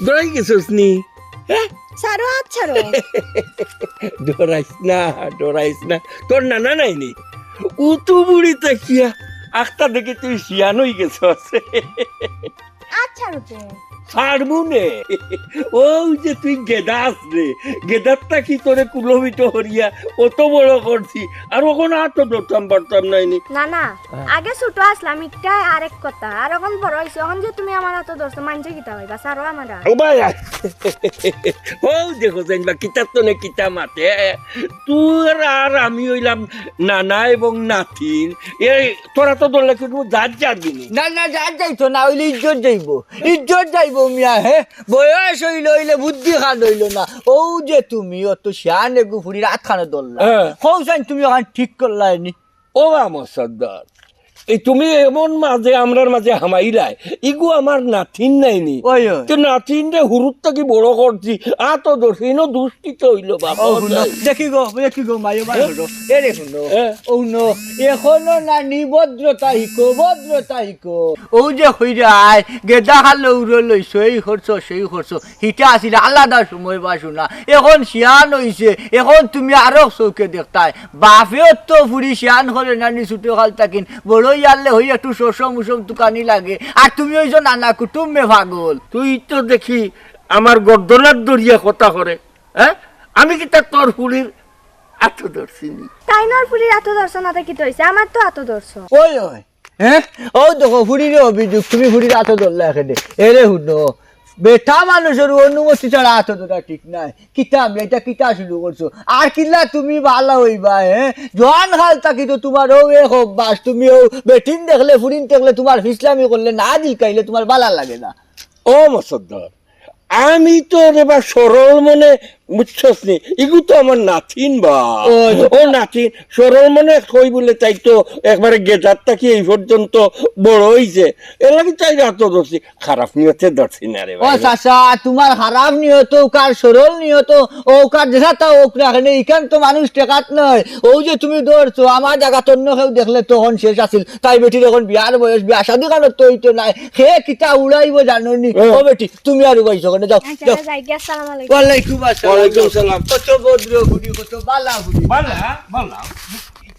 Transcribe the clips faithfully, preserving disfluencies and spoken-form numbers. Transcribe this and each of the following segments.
ডরাই গেছস নি? হ্যাঁ? ছাড়ো, আত ছাড়ো। ডরাইস না, ডরাইস না। তোর নানা নাই নি? উতু বুড়ি তাকিয়া আখতা দেখি তুই শিয়ান অই গেছস। আত ছাড়ো তে। ছাড়মু নে। অউ যে তুই গেদাস রে, গেদার থাকি তোরে কুলোপিটো করিয়া অত বড় করছি, আর অখন আতো ধরতাম পারতাম নায় নি। না, না, হ্যাঁ। আগে ছোট আছলাম, ইটা আরেক কথা, আর অখন বড় অইছি, অখন যে তুমি আমার আতো ধরছো, মানষে কিতা কইবা, ছাড়ো আমারে। ও ভাই, আয়। অউ দেখো যাইন বা, কিতার তনে কিতা মাতে। তোর আর আমি অইলাম নানা এবং নাতিন। এই, তোরা তো ধরলে কিন্তু জাত যাবি নি। না, না, জাত যাইতো না, অইলে ইজ্জত যাইবো। ইজ্জত যাইবো মিয়া, হে? বয়স অইলো, অইলে বুদ্ধি খান অইলো না। অউ যে তুমি, অত শিয়ান এগু ফুড়ির আতখানো ধরলা। হ্যাঁ। কও চাইন তুমি অখান ঠিক করলায় নি? ও বা মসদ্দর, এই তুমি এমন মাঝে, আমরার মাঝে হামাইলায়, ইগু আমার নাতিন নায় নি। ওই, ওই। তো নাতিনরে হুরুর থাকি বড় করছি, আতো ধরছি, ইনো দুষ্টিত অইলো বাবা। ও হুনো, দেখি গো, দেখি গো, মাইও বার হ্যাঁ? হলো। এ রে হুনো, হ্যাঁ। ও হুনো, এখনো নানি ভদ্রতা হিকো, ভদ্রতা হিকো। অউ যে কইরায়, গেদা খালো উড়ো লইছো, এই করছো, সেই করছো, হিটা আছিল আলাদা সময় বাসু না। অখন শিয়ান অইছে, অখন তুমি আরো চউখে দেখতায়। বাপেও তো ফুড়ি শিয়ান করে নানি ছোট কাল থাকিন, বড় ইয়ারলে হই একটু শশম উশম তুকানি লাগে। আর তুমি অইছো নানা কুটুম্বে পাগল। তুই তো দেখি আমার গর্দনাত ধরিয়া কথা করে, হ্যাঁ? আমি কিতা তোর ফুড়ির আতো ধরছি নি? তাইনর ফুড়ির আতো ধরছো না, তে কিতা অইছে? আমার তো আতো ধরছো। ওই, ওই, হ্যাঁ? অউ দেখো, ফুড়িরে অভিযোগ, তুমি ফুড়ির আতো ধরলা এখানে। এরে হুনো, বেটা মানুষর অনুমতি ছাড়া আতো ধরা ঠিক নায়। কিতা আমি, ইটা কিতা শুরু করছো? আর কিলা তুমি বালা অইবা, হ্যাঁ? জোয়ান কাল থাকি তো তুমার অউ এক অভ্যাস, তুমি অউ বেটিন দেখলে, ফুড়িন দেখলে তুমার ফিছলামি করলে, না দিলকাইলে তুমার বালা লাগে না। ও মসদ্দর, আমি তো রে বা সরল মনে, বুঝছস নি? ইগু তো আমার নাতিন বা। ও। ও নাতিন, সরল মনে কই বলে তাই তো একবারে গেদার থাকি এই পর্যন্ত বড় অইছে। এর লাগি তাইর আতো ধরছি, খারাপ নিয়তে ধরছি না রে ও ভাই। চাচা, তুমার খারাপ নিয়ত অউক আর সরল নিয়ত অউক আর যেতা অউক না কেনে, ইখান তো মানুষ ঠেকাত নায়। অউ যে তুমি ধরছো, আমার জাগাত অন্য কেউ দেখলে তখন শেষ আছিল। তাই বেটির অখন বিয়ার বয়স, বিয়া শাদি খানো তো অইতো নায়। কে কিতা উড়াইবো জানো নি? হ্যাঁ। ও বেটি, তুমি আর উবাইছো কেনে? যাও, আচ্ছা, যাও। যাই গি, আসসালামু আলাইকুম। ওয়ালাইকুম আসসালাম। ওয়ালাইকুম আসসালাম। কত ভদ্র ফুড়ি, কত বালা ফুড়ি। বালা, বালা।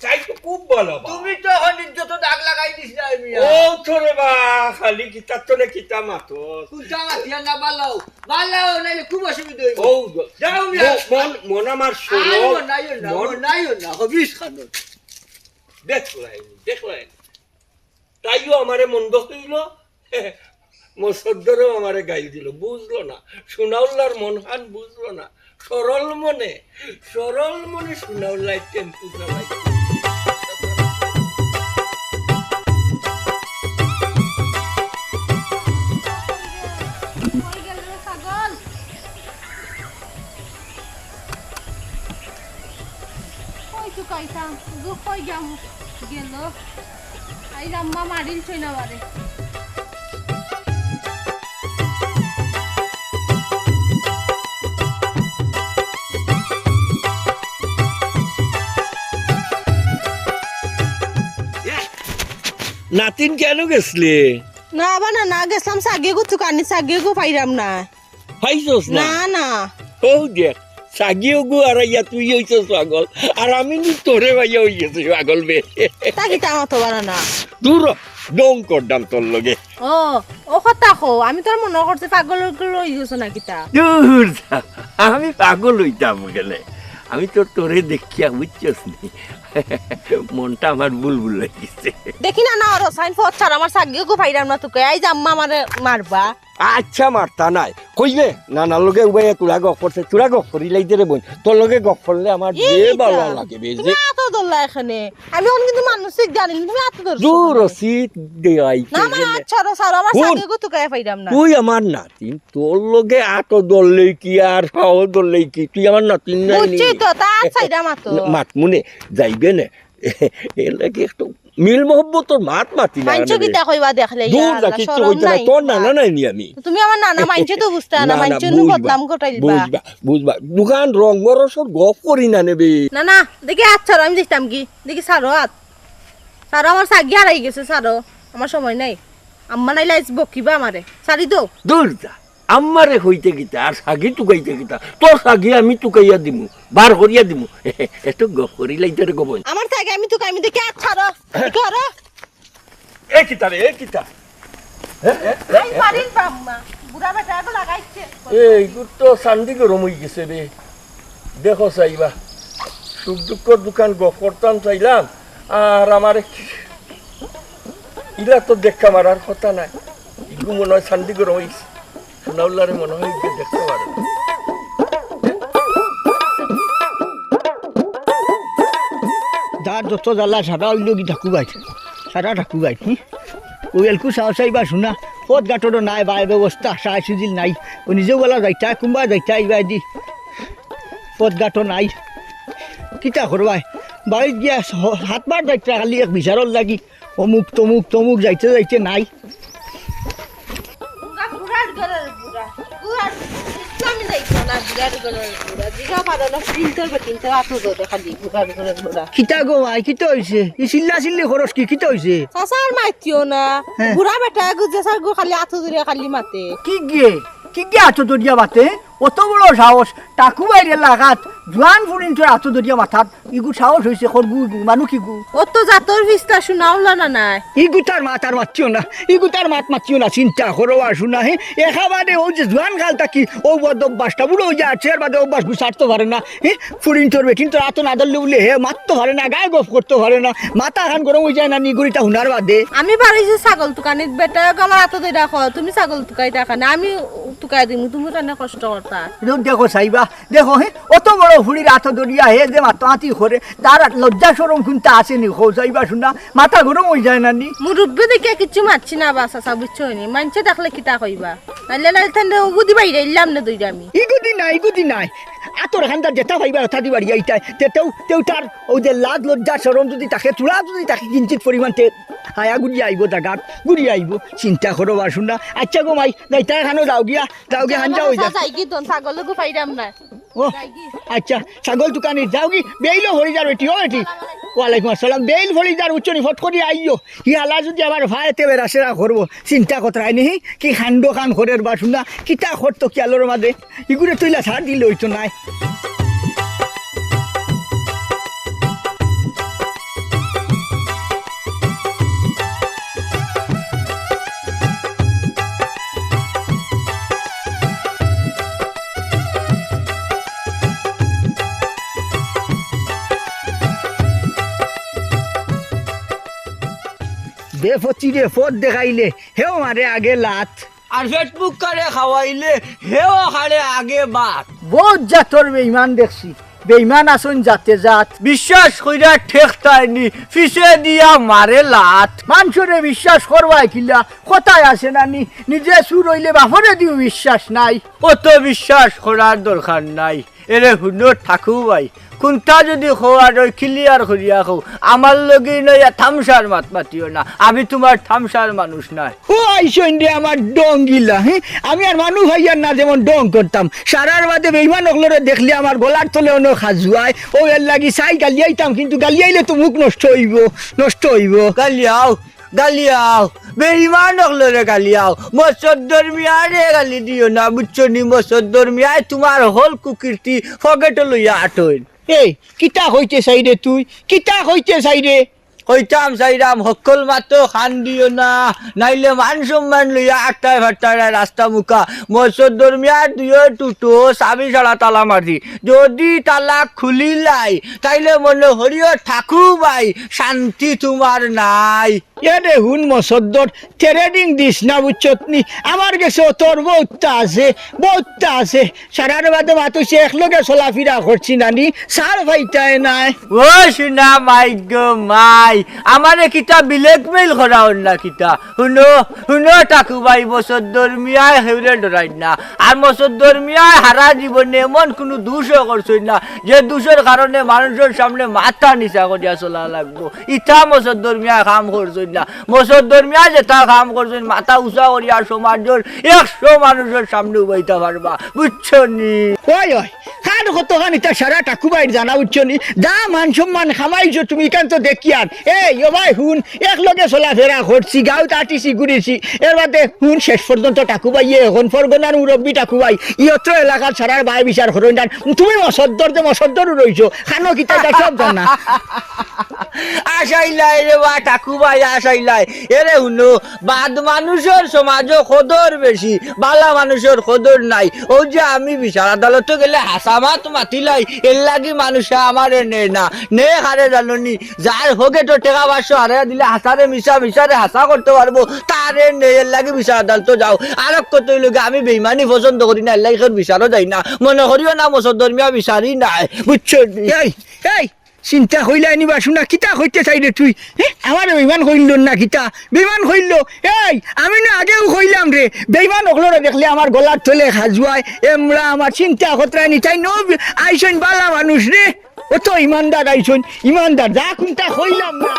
তাই তো খুব বালা বা। তুমি তো অখন ইজ্জত দাগ লাগাই দিছ না, মিয়া। ও তোরে বা, খালি কিতা তোরে কিতা মাতো। কুনটা মাতিয়া না বালাও। বালাও, নাইলে খুব অসুবিধা অইবো। ও, যাও, মিয়া। মন, মন আমার সরল। আইও না, আইও না, মন মন আইও না, হবিস খানো। দেখলায়, দেখলায়। তাইও আমারে মন্দ কইলো, মসদ্দরেও আমারে গাইল দিলো, বুঝলো না। সোনাউল্লার মনহান বুঝলো না। সরল মনে, সরল মনে সোনাউল্লায় টেম্পু চালায়। কই গেল রে ছাগল? কই তুকাইতাম? গু কই গেল? গেল। আইজ আম্মা মারিল ছইনা বারে। নাতিন, কেনে গেছলে? না বা না, না গেছলাম, ছাগি অগু তুকানি, ছাগি অগু পাইরাম না। পাইছস না? না, না। অউ দেখ, ছাগি অগু আরাইয়া তুই অইছস পাগল, আর আমি নি তোরে পাইয়া অইগেছি পাগল বে। তা কিতা মাতো বারা না? দূর হ, ঢং কররাম তোর লগে। ও, ও কথা কও, আমি তো মনো করছি পাগল অইগেছো না কিতা। দূর যা, আমি পাগল অইতাম কেনে? আমি তো তোরে দেখিয়া বুঝছস নি, মনটা আমার বুলবুল লাগিছে। দেখি না, না, ওর সাইন ফত ছাড়া আমার ছাগি অগু পাইরাম না তুকাই, আইজ আম্মা আমারে মারবা। আচ্ছা, মারতা নায়। কইবে, নানার লগে উবাইয়া তুরা গফ করছে, তুরা গফ করিলাই দে রে বইন। তোর লগে গফ করলে আমার ই যে মিতা, বালা লাগে বে, তুমি যে আতো ধরলা এখানে। আমি অখন কিন্তু মানসিক জানি না, তুমি আতো ধরছো দূর কেনে? রসিদ দে আইতে না, আমার গেলে। আত ছাড়ো, ছাড়ো, আমার হুন, ছাগি অগু তুকাই পাইরাম না। তুই আমার নাতিন, তোর লগে আতো ধরলেই কি আর পাও ধরলেই কি? তুই আমার নাতিন নায় নি? বুঝছি তো, তা আত ছাইরা মাতো। মাতমুনে, যাইবে নে। এর লাগি একটু মিল মহব্বতর মাত মাতি না মাইনষে রে। কিতা কইবা দেখলে, দূর ইয়া যা, আল্লাহ, কিচ্ছু শরম কইতে না, নাই তোর না? নানা নায় নি আমি। তুমি আমার নানা, মাইনষে তো বুঝতা না, না, না, মাইনষে নু বুঝবা, বদনাম ঘটাইলবা। বুঝবা, বুঝবা। দুকান রং বরসর গফ করি না নেবে। না, না, দেখি আত ছাড়ো, আমি দেখতাম কি? দেখি ছাড়ো আত। ছাড়ো, আমার ছাগি হারাই গেছে, ছাড়ো। আমার সময় নাই। আম্মা নাইলে আইজ বকিবা আমারে। ছাড়ি দেও। দূর যা। আমারে কইতে কিতা আর ছাগি তুকাইতে কিতা? তোর ছাগি আমি তুকাইয়া দিমু, বার করিয়া দিমু। এত গফ করিলাইতে রে গো বইন। আমার ছাগি আমি তুকাইমু দেখি, আচ্ছা রে, কি করো? এ কিতা রে, এ কিতা? এ, এ, এ, এই এ, বাড়ির বাম্মা, বুড়া বেটা এগু লাগাইছে। এই গুর তো চান্দি গরম অই গেছে রে। দেখো চাইবা, সুখ দুঃখর দুকান গফ করতাম চাইলাম, আর আমারে কি-, ইলা তো দেখা মারার কথা নায়। ইগু মনে অয় চান্দি গরম অইছে। সোনাউল্লারে মনে অয় যে দেখতে পারে। যার যত জ্বালা, সারা অইলো কি ঠাকু ভাই, সারা ঠাকু ভাই, হুম? ও এলকু সাহসাই বা শুনা, পথ ঘাটরও নাই, বায় ব্যবস্থা, সাই সুজিল নাই। ও নিজেও বলা যাইতা, কুম্বা যাইতা, ইবা দি পথ ঘাটও নাই। কিতা করবায়? বাড়িত গিয়া হ-, হাতবার যাইতা খালি এক বিচারর লাগি। অমুক তমুক তমুক যাইতে যাইতে নাই। বুড়া, বুড়ার ঘরের বুড়া। বুড়ার ইসলামে যাইতো না, বুড়ার ঘরের বুড়া। জিগা পারো না, প্রিন্টার বা প্রিন্টার আতো ধরে খালি বুড়ার ঘরের বুড়া। কিতা গো মাই, কিতা অইছে? ই চিল্লা চিল্লি খরচ কি, কিতা অইছে? চাচার মাতিও না। হ্যাঁ। বুড়া বেটা এগু যে স্যার গো খালি আতো ধরে খালি মাতে। কি গিয়ে? কি গিয়ে আতো ধরিয়া মাতে? অত বড় সাহস, ঠাকু ভাইর এলাকাত জুয়ান ফুরিন্তর আতো ধরিয়া মাতাত, ইগু সাহস অইছে, খরগু ইগু, মানু কিগু? অত জাতর ফিস্তা শুনাও না, না, নাই। ইগু তার মাত আর মাতিও না, ইগু তার মাত মাতিও না, চিন্তা করো আর শুনা, হে। একেবারে অউ যে জুয়ান কাল থাকি, অউ বদ অভ্যাসটা, বুড়া অইয়া আছে, এর বাদে অভ্যাস গু ছাড়তো পারে না, হে। ফুরিন্তর বেটিন্তর আতো না ধরলে বুলে, হে, মাততো পারে না, গায়ে গফ করতো পারে না, মাথা খান গরম অই যায় না, নিগুড়িটা হুনার বাদে। আমি বারইছি ছাগল তুকানিত, বেটা গলা আতো ধরে রাখো, তুমি ছাগল তুকাইতা কেনে, আমি তুকাই দিমু, তুমি কেনে কষ্ট করতা? দেখো চাইবা, দেখো, হে, অত বড় ফুড়ির আতো ধরিয়া হে যে মাতামাতি করে, তার লজ্জা শরম কুন্তা আছে নি? কও চাইবা শুনা, মাথা গরম অই যায় না নি? মুরব্বি দেখিয়া কিচ্ছু মাতছি না বা চাচা, বুঝছো নি? মানষে দেখলে কিতা কইবা? নাইলে নাইলে তাইলে অগুদি বাইরে ইলাম না দইরা আমি। ইগুদি নাই, ইগুদি নাই। আতর খান্দার যেটা পাইবা, ওটা দি বাড়ি আইতায়। তে তেউ, তেউ তার অউ যে লাজ লজ্জা শরম যুদি থাকে, থুড়া যুদি থাকে কিঞ্চিত পরিমাণ, তে হায়া ঘুরিয়া আইবো জাগাত, ঘুরিয়া আইবো। চিন্তা করো বা শুনা। আচ্ছা গো মাই, যাইতায় খানো যাও গিয়া। যাওগি, হান যাও, যাও। যাইগি দন, ছাগল গু পাইরাম না। ও, যাইগি। আচ্ছা, ছাগল তুকানি যাওগি, বেইল ফড়ি যার বেটি, ও বেটি। ওয়ালাইকুম আসসালাম। বেইল ফড়ি যার উচ্চনি ফট করি আইও। ই হালা যুদি আবার ফায়েতে বেড়াছেড়া করবো, চিন্তা কতরায় নি, কি কাণ্ড কান করের বা শুনা, কিতা করতো কিয়ালর মাঝে, ইগুরে তুইলা ছাড় দিলে অইতো নায়। বেপতিরে পথ দেখাইলে, হেও মারে আগে লাত। আর পেট ভুক্কারে খাওয়াইলে, হেও খাড়ে আগে ভাত। বউত জাতর বেইমান দেখছি, বেইমান আছইন জাতে জাত। বিশ্বাস কইরা ঠেকতায় নি, পিছে দিয়া মারে লাত। মানষরে বিশ্বাস করবায় কিলা, কথায় আছে না নি, নিজে চুর অইলে বাপরে দিও বিশ্বাস নাই। অত বিশ্বাস করার দরকার নাই। এরে হুনো ঠাকু ভাই, কুন্তা যুদি কওয়ার অয় clear করিয়া কও, আমার লগে নয়া থামসার মাত মাতিও না, আমি তুমার থামসার মানুষ নায়। ও আইছইন রে আমার ডঙ্গিলা, হে? আমি আর মানুষ অইয়ার না যেমন ডং করতাম, সারার বাদে বেইমান অকলরে দেখলে আমার গলার তলে অনো খাজুয়ায়, ও এর লাগি চাই গালিয়াইতাম, কিন্তু গালিয়াইলে তো মুখ নষ্ট অইবো, নষ্ট অইবো। গালিয়াও, গালিয়াও, বেইমান অকলরে গালিয়াও, মসদ্দর মিয়ারে গালি দিও না, বুঝছো নি? মসদ্দর মিয়ায় তুমার হকল কুকীর্তি পকেটো লইয়া আটইন। এই, কিতা কইতে চাইরে তুই? কিতা কইতে চাইরে? কইতাম চাইরাম, হকল মাতো কান দিও না, নাইলে মান সম্মান লইয়া আটতায় ফাটতায় রাস্তা মুখা। মসদ্দর মিয়ার দুইও টুটো চাবি ছাড়া তালা মারি। যুদি তালা খুলিলাই, তাইলে মনো করিও ঠাকু ভাই, শান্তি তুমার নাই। এরে হুন মসদ্দর, trading দিস না, বুঝছত নি? আমার গেছে তোর বউততা আছে, বউততা আছে। সারার বাদে মাত অইছে, একলগে চলাফিরা করছি নানি, ছাড় পাইতায় নায়। ও শুনা মাই গো মাই, আমারে কিতা blackmail করাও না কিতা? হুনো, হুনো ঠাকু ভাই, মসদ্দর মিয়ায় কেউরে ডরাইন না। আর মসদ্দর মিয়ায় হারা জীবনে এমন কুনু দুষও করছইন না, যে দুষর কারণে মানুষর সামনে মাথা নিচা করিয়া চলা লাগবো। ইতা মসদ্দর মিয়ায় কাম করছইন না। মসদ্দর মিয়ায় যেতা কাম করছইন, মাথা উচা করিয়া সমাজর একশো মানুষর সামনে উবাইতা পারবা, বুঝছো নি? ওই, ওই, কার কতখান ইতা সারা ঠাকু ভাইর জানা, বুঝছো নি? যা মান সম্মান কামাইছো তুমি, ইখান তো দেখিয়ার। এই, ও ভাই, হুন, একলগে চলাফেরা করছি, গাঁওত আটিছি, ঘুরিছি, এর বাদে হুন, শেষ পর্যন্ত টাকু ভাইয়ে, এখন ফরগনার মুরব্বি টাকু ভাই, ই অত্র এলাকার সারার বায় বিচার করইন না। তুমি মসদ্দর যে মসদ্দর রইছো, খানো কিতা এটা সব জানা। আশাইলাই রে বা টাকু ভাই, আশাইলাই। এরে হুনো, বাদ মানুষর সমাজো কদর বেশি, বালা মানুষর কদর নাই। অউ যে আমি বিচার আদালতো গেলে হাছা মাত মাতিলাই, এর লাগি মানুষে আমারে নেয় না। নেয় কারে জানো নি? যার পকেটো টেকা পাঁচশো হারাইয়া দিলে হাছারে মিছা, মিছারে হাছা করতে পারবো, তারে নেয়, এর লাগি বিচার আদালতো যাও। আর এক কথা অইলো গি, আমি বেইমানি পছন্দ করি না, এর লাগি কেউর বিচারো যাই না। মনো করিও না মসদ্দর মিয়া বিচারি নায়, বুঝছো নি? এই, এই, চিন্তা কইলাই নি বা শুনা, কিতা কইতে চাইরে তুই? হে? আমারে বেইমান কইল না কিতা? বেইমান কইল? এই, আমি না আগেউ কইলাম রে, বেইমান অকলরে দেখলে আমার গলার তলে খাজুয়ায়, এমরা আমার চিন্তা খতরায় নি, তাইন আইছইন বালা মানুষ রে। অত ইমানদার আইছইন, ইমানদার, যা কুনতা কইলাম না।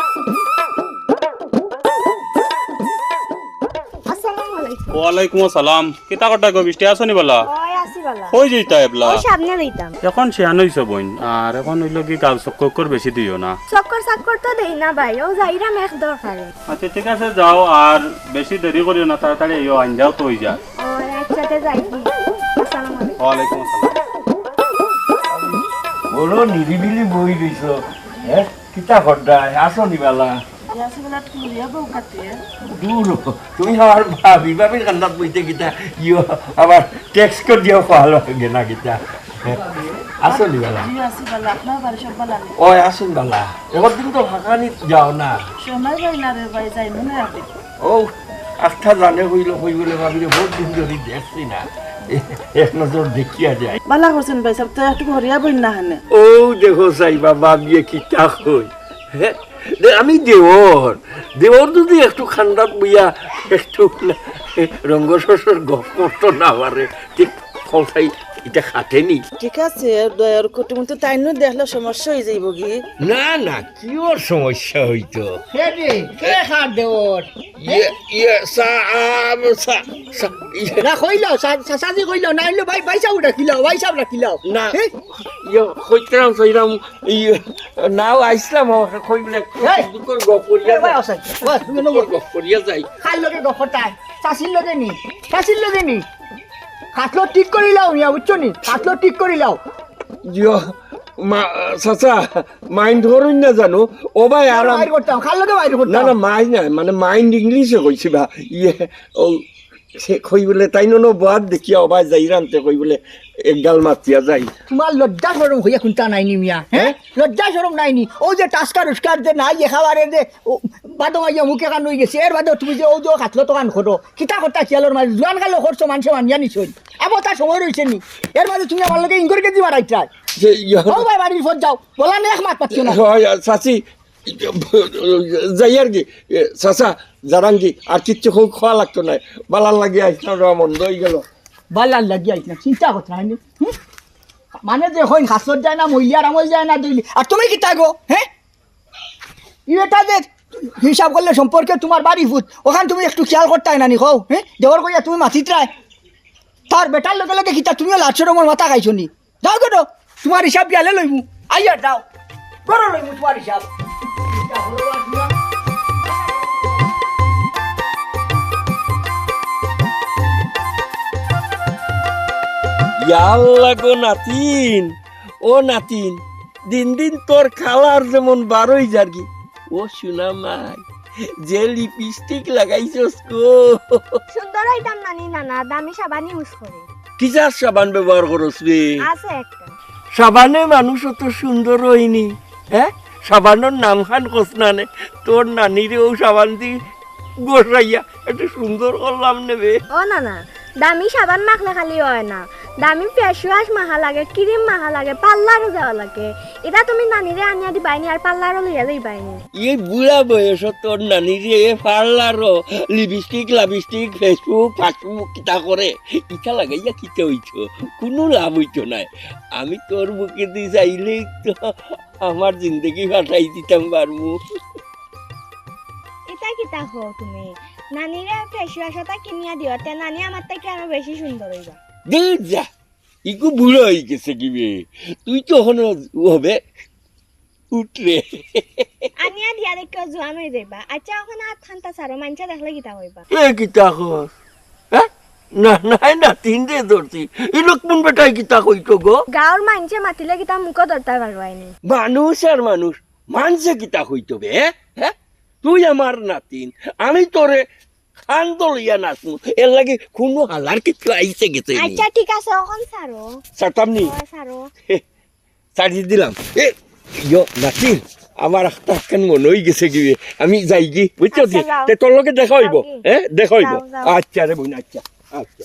আসসালামু আলাইকুম। ওয়ালাইকুম আসসালাম। কিতা করতায় গো, বিষ্টি আছো নি বালা? ওই আছি বালা। কই যাইতায় এবলা? ওই সামনে যাইতাম। এখন শিয়ান অইছো বইন, আর এখন অইলো গি গাঁও চক্কর বেশি দিও না। চক্কর চাক্কর তো দেই না ভাই, অউ যাইরাম এক দরকারে। আচ্ছা ঠিক আছে যাও, আর বেশি দেরি করিও না, তাড়াতাড়ি আইও, আইন্দাও তো অই যায়। ও, একসাথে যাই কি? আসসালামু আলাইকুম। ওয়ালাইকুম আসসালাম। বড় নিরিবিলি বই রইছো, হ্যাঁ? কিতা করতায়? আছো নি বালা? দূর, তুমি আমার ভাবি, ভাবির কান্দাত বইতে কিতা? ইয়ো, আবার টেক্সট করি দিয়াও কওয়া লাগে না কিতা? আছো নি বালা? জি, আছি বালা। আপনার বাড়ি সব বালা নি? ওই, আছইন বালা। একদিন তো ফাঁকা নি যাও না। সময় পাই না রে ভাই, যাই মনে রাখে। ও, আখতা জানে কইলো, কই বলে, "ভাবিরে, বহুত দিন ধরি দেখছি না। এ-, এক নজর দেখিয়া যাই।" বালা করছইন ভাই সাব, তো একটু হরিয়া বইন না হানে। ও দেখো চাইবা, ভাবিয়ে কিতা কই। হ্যাঁ? দে, আমি দেওর। দেওর যদি একটু কান্দাত বইয়া একটু রঙ্গ শশর গপ করতো না পারে, ঠিক কও চাই, ইটা খাটে নি। ঠিক আছে, দয়ার কুটুম তো তাইনও দেখলে সমস্যা অই যাইবো গি। না, না, কিওর সমস্যা অইতো? কে রে? কে কার দেওর? ইয়ে, ইয়ে, সা-, আ, সা-, সা-, ইয়ে। না, কইলাও, সা-, সা-, সাজি কইলাও, না অইলে ভাই, ভাই সাব ডাকিলাও, ভাই সাব ডাকিলাও। না, হে? ইয়ে, কইতাম, কইরাম, ইয়ে, নাও আইছলাম, আমারে কই বলে, এই! দুঃখর গপ করিয়া এ ভাই, যাই। আসাই, বাস, তুমি দুঃখর নগর। গপ করিয়া যাই। কার লগে গপ করতায়? চাচির লগে নি? চাচির লগে নি? খাটলো ঠিক করিলাও মিয়া, বুঝছো নি? খাটলো ঠিক করিলাও। জিও, মা-, চাচা, মাইন্ড করইন না জানো। ও ভাই, আর আম- মাইর করতাম, কার লগে মাইর করতাম? না, না, মাইন্ড না, মানে মাইন্ড ইংলিশে কইছি বা। ইয়ে, ও, সে কই বলে, তাইন নু বাদ দেখিয়া ও ভাই যাইরাম তে কই বলে, এক গাল মাতিয়া যাই। তোমার লজ্জা শরম কইয়া কুন্তা নাই নি মিয়া, হ্যাঁ? হ্যাঁ? লজ্জা শরম নাই নি? অউ যে টাসকার উস্কার যে নাই একেবারে যে, ও, বাদো মাইয়া মুখে কান অই গেছে, এর বাদে তুমি যে অউ যে খাটলো তো কান করো, কিতা কথা খিয়ালর মাঝে, জুয়ান কালো করছো, মানষে মানিয়া নিছইন। আবার তার সময় রইছে নি। এর মাঝে তুমি আমার লগে ইঙ্গর কেজি মারাইতায়। যে ইয়া ও ভাই, বাড়ির ফোন যাও। বলা নে এক মাত পাচ্ছ না। হয়, আর চাচি, যাই আর কি, এ, চাচা, জারাঙ্গি, আর কিচ্ছু কও-, কওয়া লাগতো নায়। বালার লাগি আইছলাম রে, মন্দ অই গেল। বালার লাগি আইছলাম, চিন্তা করতে হয়নি। হুম? মানে যে কইন, হাসত যায় না, মইলি আর আমল যায় না, দইলি। আর তুমি কিতা গো, হ্যাঁ? ই বেটা যে হিসাব করলে সম্পর্কে তোমার বাড়ি ফুত, ওখান তুমি একটু খেয়াল করতায় না নি, কও, হ্যাঁ? দেওর কইয়া তুমি মাতিতরায়। তার বেটার লগে লগে কিতা তুমিও লাজ শরমর মাথা খাইছো নি? যাও গো, তোমার হিসাব বিয়ালে লইমু। আইয়ার যাও, করো লইমু তোমার হিসাব। ইয়াল্লা গো নাতিন, ও নাতিন, দিন দিন তোর কালার যেমন বারই যারগি। ও সোনা মাই, যে লিপস্টিক লাগাইছস গো। সুন্দর অইতাম নানি নানা, দামি সাবান ইউজ করে। কিজার সাবান ব্যবহার করস রে? আছে একটা। সাবানে মানুষ অত সুন্দর অয়নি, হ্যাঁ? সাবানর নাম খান কস না নে, তোর নানিরে অউ সাবান দি ঘষাইয়া একটু সুন্দর করলাম নে বে। ও নানা, দামি সাবান মাখলে খালি অয় না, দামি ফেস ওয়াশ মাখা লাগে, ক্রিম মাখা লাগে, পার্লারও যাওয়া লাগে। ইতা তুমি নানিরে আনিয়া দিবায়নি আর পার্লারও লইয়া যাইবায়নি। এই বুড়া বয়সো তোর নানিরে পার্লারও লিপস্টিক, লাপস্টিক, ফেসবুক, ফাসবুক কিতা করে? ইতা লাগাইয়া কিতা অইতো? কুনু লাভ অইতো নায়। আমি তোর মুখেদি চাইলেউ তো আমার জিন্দেগি ফাটাই দিতাম পারমু। ইতা কিতা কও তুমি? নানিরে ফেস ওয়াশ অতা কিনিয়া দিও, তে নানি আমার থাকি আরো বেশি সুন্দর অইবা। দূর যা, ইগু বুড়া অই গেছে গি বে? তুই তো অখনো অবে। উঠরে। আনিয়া দিয়া দেখিও জোয়ান অই যাইবা। আচ্ছা, অখন আত খানতা ছাড়ো, মানষে দেখলে কিতা কইবা? এ কিতা কর? হ্যাঁ? না, না, না, তিন রে ধরছি। ই লোক কোন বেটায় কিতা কইতো গো? গাঁওর মানষে মাতিলে কিতা মুখো ধরতায় পারবায়নি? মানুষ আর মানুষ, মানষে কিতা কইতো বে, হ্যাঁ? হ্যাঁ? তুই আমার নাতিন, আমি তোরে খান দলিয়া নাচমু, এর লাগি কুনু হালার কিচ্ছু আইছে গেছে নি। আচ্ছা, ঠিক আছে, অখন ছাড়ো। ছাড়তাম নি? অয়, ছাড়ো। ছাড়ি দিলাম। এ, ইয়ো, নাতিন, আমার আখতা কেন মনে অই গেছে গি, আমি যাইগি, বুঝছো আচ্ছা, নি? যাও। তে তোর লগে দেখা অইবো, যাওগি। হ্যাঁ? দেখা অইবো। যাও, যাও। আচ্ছা রে বইন, আচ্ছা, আচ্ছা।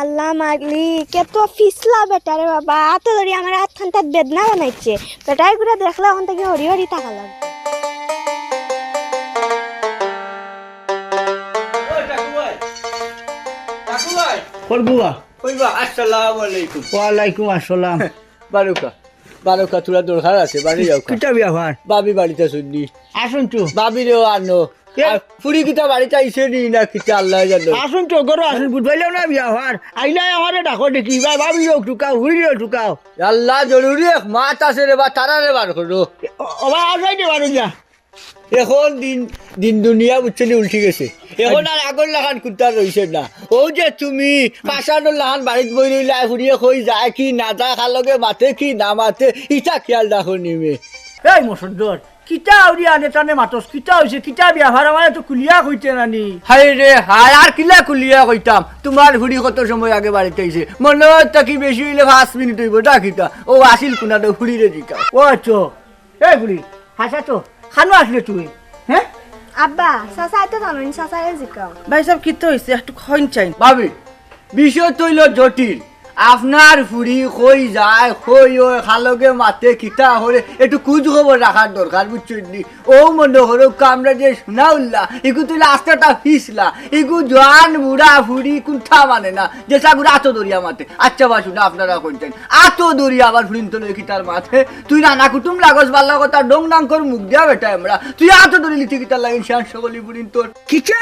আল্লাহ মালিক, এত ফিসলা বেটা রে বাবা, আতো ধরি আমার আত খানতাত বেদনা বানাইছে। বেটায় গুরা দেখলে অখন থাকি হরি হরি থাকা লাগবো। ও টাকু ভাই, টাকু ভাই। কর বুয়া। কইবা, আসসালামু আলাইকুম। ওয়ালাইকুম আসসালাম। বারুকা, বারুকা, থুড়া দরকার আছে, বাড়ি যাও কা। কিতা ব্যাপার? ভাবি বাড়িত আছইন নি? আছইন তো। ভাবিরেও আনো। এ? আর ফুড়ি কিতা বাড়িত আইছে নি না কিতা আল্লায় জানো। আছইন তো, ঘরো আছইন, বুঝবাইলাও না ব্যাপার। আইলে আমারে ডাকো দেখি, ভাই, ভাবিরেও ঢুকাও, ফুড়িরেও ঢুকাও। আল্লাহ, জরুরি এক মাত আছে রে বা, তারারে বার করো। ও, ও ভাই, আর যাইতে পারো না। এখন দিন, দিন দুনিয়া বুঝছো নি উল্টি গেছে। এখন আর আগর লাখান কুন্তা রইছে না। অউ যে তুমি পাষাণর লাখান বাড়িত বই রইলায়, ফুড়িয়ে কই যায় কি না যায়, কার লগে মাতে কি না মাতে, ইতা খিয়াল রাখো নি মে। এই মসদ্দর, কিতা আউরি আনে টানে মাতস, কিতা অইছে, কিতা ব্যাপার, আমারে তো খুলিয়া কইতে না নি। হায় রে হায়, আর কিলা খুলিয়া কইতাম, তুমার ফুড়ি কত সময় আগে বাড়িত আইছে, মনো অয় থাকি বেশি অইলে পাঁচ মিনিট অইবো, ডাকিতা। অউ আছিল কুনানো, ফুড়িরে জিকাও। ও আচ্ছা, এই ফুড়ি, হাছা তো, কানো আছলে তুই? হ্যাঁ? আব্বা, চাচা আইতো জানো নি, চাচারে জিকাও। ভাইসাব, কিতা অইছে? একটু কইন চাইন। ভাবি, বিষয় তো অইলো জটিল। আপনার ফুড়ি কই যায়, কই অয়, কার লগে মাতে, কিতা করে, একটু খুজ খবর রাখার দরকার, বুঝছইন নি? অউ মনো করো, আমরা যে সুনাউল্লা, ইগু তো অইলা আস্তা একটা ফিসলা, ইগু জোয়ান বুড়া ফুড়ি কুন্তা মানে না, যেছা গুরা আতো ধরিয়া মাতে। আচ্ছা বা সুনা, আপনারা কইন চাইন, আতো ধরিয়া আবার ফুড়িন্তর লগে কিতার মাতে? তুই নানা কুটুম লাগস, বালা কথা, ডং নাং কর মুখ দিয়া বেটা আমরা। তুই আতো ধরি লিতে কিতার লাগি, শিয়ান সকলি ফুড়িন্তর। কিতা?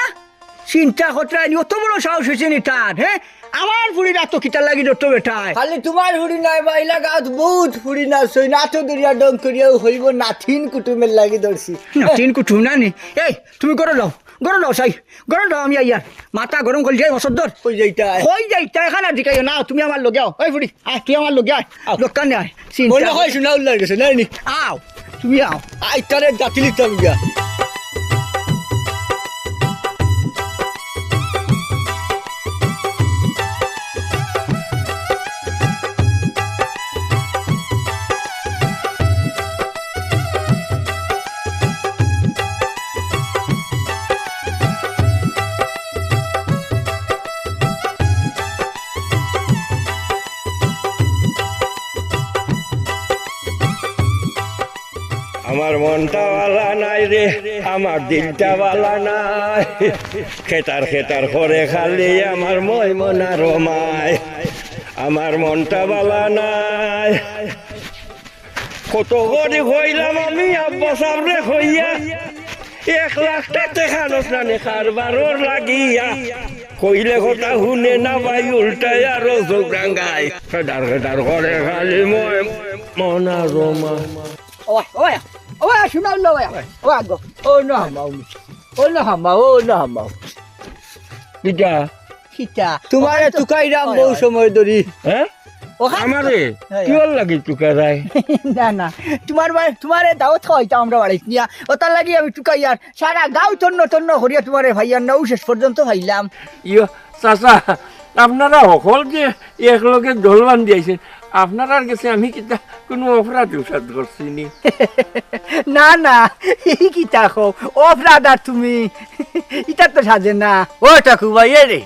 চিন্তা করতে আইনি, অত বড় সাহস অইছে নি তার, হ্যাঁ? আমার ফুড়ির আতো কিতার লাগি ধরতো বেটায়? খালি তুমার ফুড়ি নায় বা, ইলা গাঁওত বউত ফুড়ি না, সই না আতো ধরিয়া ডং করিয়াও কইবো, নাতিন কুটুমের লাগি ধরছি। নাতিন কুটুম না নি? এই, তুমি ঘরো লও, ঘরো লও চাই, ঘরো লও, আমি আইয়ার। মাথা গরম করি যাই, মসদ্দর। কই যাইতায়? কই যাইতায়, এখান আর জিকাইও না, তুমি আমার লগে আও। এই ফুড়ি, আয়, তুই আমার লগে আয়। আও। দোকানে আয়। চিন্তা মনে অয় সুনাউল্লার গেছে, নায় নি? আও, তুমি আও। আই, তারে জাতিলি তাম গিয়া। আমার মনটা ভালা নাই রে, আমার দিলটা ভালা নাই। খেতার খেতার করে খালি আমার ময়মনা রমায়। আমার মনটা ভালা নাই। কত করি কইলাম আমি আব্বা সাবরে কইয়া, এক লাখ টেকা নস নানে কারবারর লাগিয়া। কইলে কথা হুনে না ভাই, উল্টায় আরো চোখ রাঙ্গায়। খেদার খেদার করে খালি ময় মনা রমা। ওয়া, ওয়া, ওয়া, সুনাউল্লা ওয়া, ওয়া গো। ও না হামাও, ও না হামাও, ও না হামাও। কিতা? কিতা? তুমারে তুকাইরাম বউ সময় ধরি। হ্যাঁ? ওখান আমারে? হ্যাঁ, কিওর লাগি তুকারায়? না, না। তুমার বাড়ি, তুমারে দাওয়াত খাওয়াইতাম আমরা বাড়িত নিয়া। ওটার লাগি আমি তুকাইয়ার। সারা গাঁও তন্ন তন্ন করিয়া তুমারে পাইয়ার না, অউ শেষ পর্যন্ত পাইলাম। ইয়ো, চাচা, আপনারা হকল যে একলগে দল বান্ধি আইছেন, আপনারার গেছে আমি কিতা কুনু অপরাধ উসাদ করছি নি? না, না, ই কিতা কও? অপরাধ আর তুমি? ইতা তো সাজে না। ও ঠাকু ভাই, এ রে,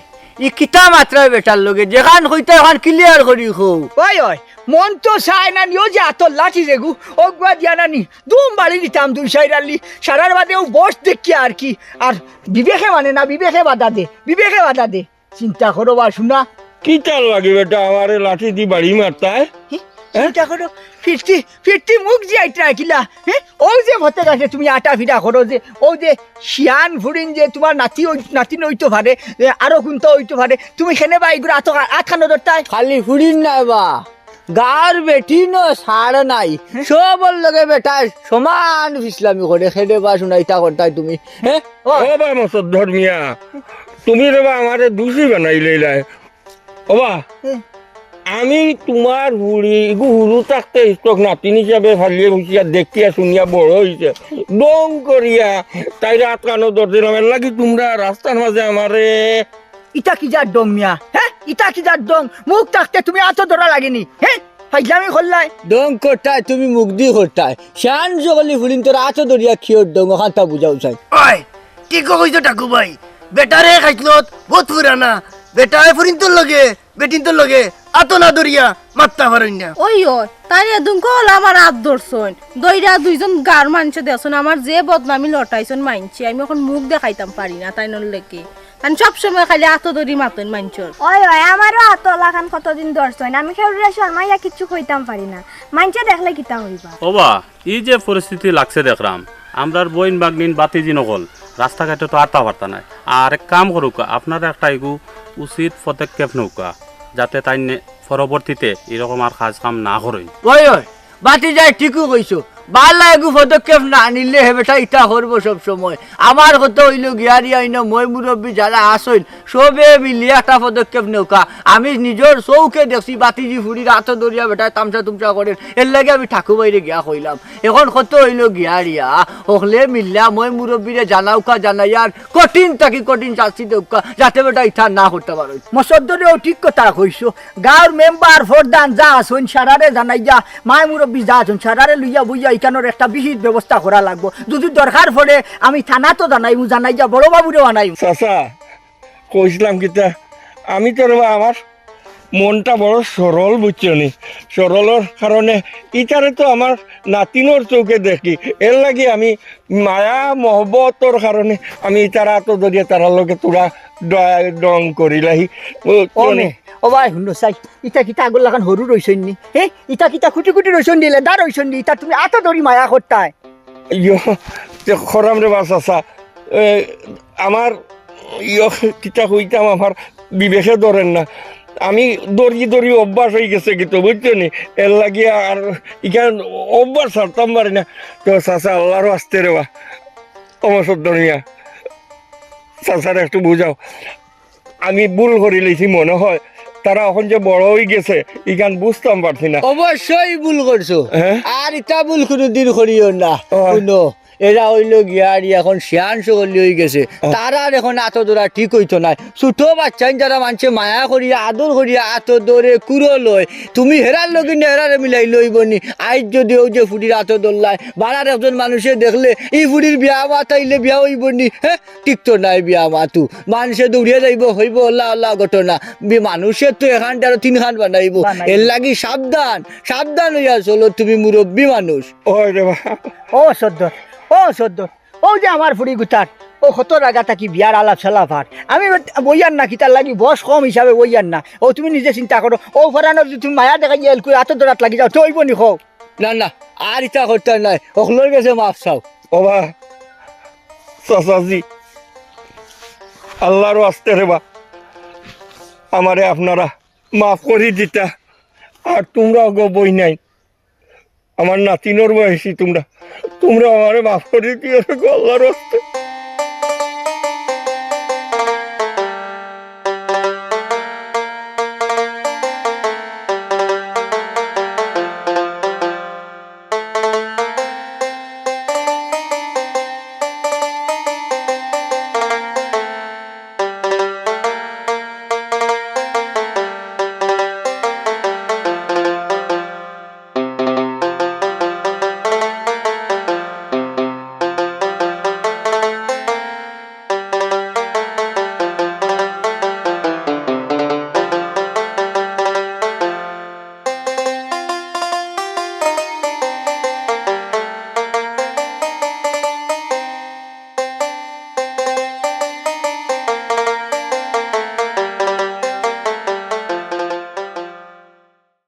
ই কিতা মাতরায় বেটার লগে? যেখান কইতায় অখান clear করি কও। ওই, ওই, মন তো চায় না নি, অউ যে আতর লাঠি যেগু, অগুয়া দিয়া না নি, দুম বাড়ি দিতাম দুই চাইর আল্লি, সারার বাদে অউ বয়স দেখিয়া আর কি। আর বিবেকে মানে না, বিবেকে বাধা দে, বিবেকে বাধা দে। চিন্তা করো বা শুনা। কিতার লাগি বেটা আমারে লাঠি দি বাড়ি মারতায়? হি? হ্যাঁ? চিন্তা করো, ফিরতি, ফিরতি মুখ যে আইতরা কিলা, হ্যাঁ? অউ যে ফতে গাছে তুমি আটা ফিরা করো যে, অউ যে শিয়ান ফুড়িন যে তুমার নাতি অই-, নাতিন অইতো পারে, এ, আরো কুন্তা অইতো পারে, তুমি কেনে বা ইগুর আত-, আতখানো ধরতায়? খালি ফুড়িন নায় বা, গাঁওর বেটিনও ছাড় নাই, সবর লগে বেটায় সমান ফিছলামি করে, খেদে বা শুনাইতা করতায় তুমি, হে? ও বা মসদ্দর মিয়া, তুমি রে বা আমারে দুষী বানাইলাইলায়। ও বা, হুম। আমি তুমার ফুড়ি, ইগু হুরু থাকতে ইস্তক নাতিন হিসাবে ফালিয়া ফুসিয়া দেখিয়া শুনিয়া বড় অইছে। ঢং করিয়া তাইর আত কানো ধরছিলাম, এরলাগি তুমরা রাস্তার মাঝে আমারে ইটা কি জাত ঢং মিয়া? হে? ইটা কি জাত ঢং? মুখ থাকতে তুমি আতো ধরা লাগেনি? হে? ফাইজলামি করলায়? ঢং করতায়, তুমি মুখদি করতায়। শিয়ান অকলি ফুড়িন্তর আতো ধরিয়া কিওর ঢং, অখানতা বুঝাও চাই। ওই, ঠিকউ কইছো ঠাকু ভাই। বেটারে খাইছলত বউত পুরানা। বেটায় ফুড়িন্তর লগে, বেটিন্তর লগে আতো না ধরিয়া মাততা পারইন না। ওই, ওই, তাইন এদিনকু অলা আমার আত ধরছইন। ধইরা দুইজন গাঁওর মানষে দেখছইন, আমার যে বদনামি লটাইছইন মাইনষে, আমি অখন মুখ দেখাইতাম পারি না তাইনর লগে। তাইন সব সময় খালি আতো ধরি মাতইন মাইনষর। ওই, ওই, আমারও আতো লাখান কতদিন ধরছইন। আমি কেউরে শরমাইয়া কিচ্ছু কইতাম পারি না। মাইনষে দেখলে কিতা কইবা? ও বা, ই যে পরিস্থিতি লাগছে দেখরাম, আমরার বইন ভাগনিন বাতিজিন অকল রাস্তাঘাটো তো আটতা পারতা নায়। আর এক কাম করউক্কা, আপনারা একটা ইগু উচিত পদক্ষেপ নেউক্কা, যাতে তাইন পরবর্তীতে ইরকম আর কাজ কাম না করইন। ওই, ওই, বাতিজায় ঠিকউ কইছো। বালা এগু পদক্ষেপ না নিলে হে বেটা ইতা করবো সব সময়। আমার কথা অইলো গিয়ারি আইন, ময় মুরব্বি যারা আছইন, সবে মিলিয়া একটা পদক্ষেপ নেউক্কা। আমি নিজর চউখে দেখছি বাতিজি ফুড়ির আতো ধরিয়া বেটায় তামশা তুমশা করের, এরলাগি আমি ঠাকু ভাইরে গিয়া কইলাম। অখন কথা অইলো গিয়ারিয়া, হকলে মিল্লা ময় মুরব্বিরে জানাউক্কা, জানাইয়া আর কঠিন থাকি কঠিন শাস্তি দেউক্কা, যাতে বেটা ইতা না করতা পারইন। মসদ্দরেও ঠিক কথা কইছো। গাঁওর মেম্বার, প্রধান যা আছইন, সারারে জানাইয়া, ময় মুরব্বি যা আছইন, সারারে লইয়া বইয়া ইখানর একটা বিহিত ব্যবস্থা করা লাগবো। যুদি দরকার পড়ে, আমি থানাত জানাইমু, জানাইয়া বড় বাবুরেও আনাইমু। চাচা, কইছলাম কিতা, আমি তো রে বা আমার মনটা বড় সরল, বুঝছো নি? সরলর কারণে ইতারে তো আমার নাতিনর চউখে দেখি, এরলাগি আমি মায়া মহব্বতর কারণে আমি ইতার আতো ধরিয়া তারার লগে থুড়া ড-, ঢং করিলাই। ও, ও হুনো চাই, ইতা কিতা আগর লাখান হুরু রইছইন নি? হে, ইতা কিতা কুটি কুটি রইছইন নি, লেদা রইছইন নি? ইতা তুমি আতো ধরি মায়া করতায়? ইয়ো, তে খরাম রে বা চাচা, এ, আমার ইয়ো, কিতা কইতাম, আমার বিবেকে ধরের না। আমি ধরি ধরি অভ্যাস অইগেছে কিতা, বুঝছো নি? এরলাগি আর ইখান অভ্যাস ছাড়তাম পারি না। তো চাচা, আল্লার ওয়াস্তে রে বা, ও মসদ্দর মিয়া, চাচারে একটু বুঝাও। আমি ভুল করিলাইছি মনে হয়। তারা অখন যে বড় অইগেছে, ইখান বুঝতাম পারছি না। অবশ্যই ভুল করছো। হ্যাঁ? আর ইতা ভুল কুনুদিন করিও না। ও। হুনো, এরা অইলো গিয়ারি অখন শিয়ান অকলি অইগেছে। ও। তারার অখন আতো ধরা ঠিক অইতো নায়। ছোট বাচ্চাইন যারা মানষে মায়া করিয়া, আদর করিয়া আতো ধরে, কুরো লয়, তুমি হেরার লগে নি হেরারে মিলাইলে অইবো নি। আইজ যুদি অউ যে ফুড়ির আতো ধরলায়, বারার একজন মানষে দেখলে, ই ফুড়ির বিয়া মাতাইলে বিয়া অইবো নি, হে? টিকতো নায় বিয়া মাতু। মানষে দৌড়িয়া যাইবো, কইবো, "অলা, অলা ঘটনা।" বি-, মানষে তো এখান আরো তিনখান বানাইবো। বানাইবো। এরলাগি সাবধান, সাবধান অইয়া চলো, তুমি মুরব্বি মানুষ। ওই রে বা। ও সদ্দর, ও সদ্দর, অউ যে আমার ফুড়ি গুতার, অউ কত জাগা থাকি বিয়ার আলাপ সালাপ আর। আমি বইয়ার না, কিতার লাগি বয়স কম হিসাবে বইয়ার না। অউ তুমি নিজে চিন্তা করো, অউ ফরানোর যুদি তুমি মায়া দেখাইয়া এলকুই আতো ধরাত লাগি যাও, তে অইবো নি কও? না, না, আর ইতা করতায় নায়, হকলর গেছে মাফ চাও। ও বা, চাচাজি, আল্লার ওয়াস্তে রে বা, আমারে আপনারা মাফ করি দিতা। আর তুমরাও গো বইনাইন, আমার নাতিনর বয়সী তুমরা, তুমরা আমারে মাফ করি দিও রে গো, আল্লার ওয়াস্তে।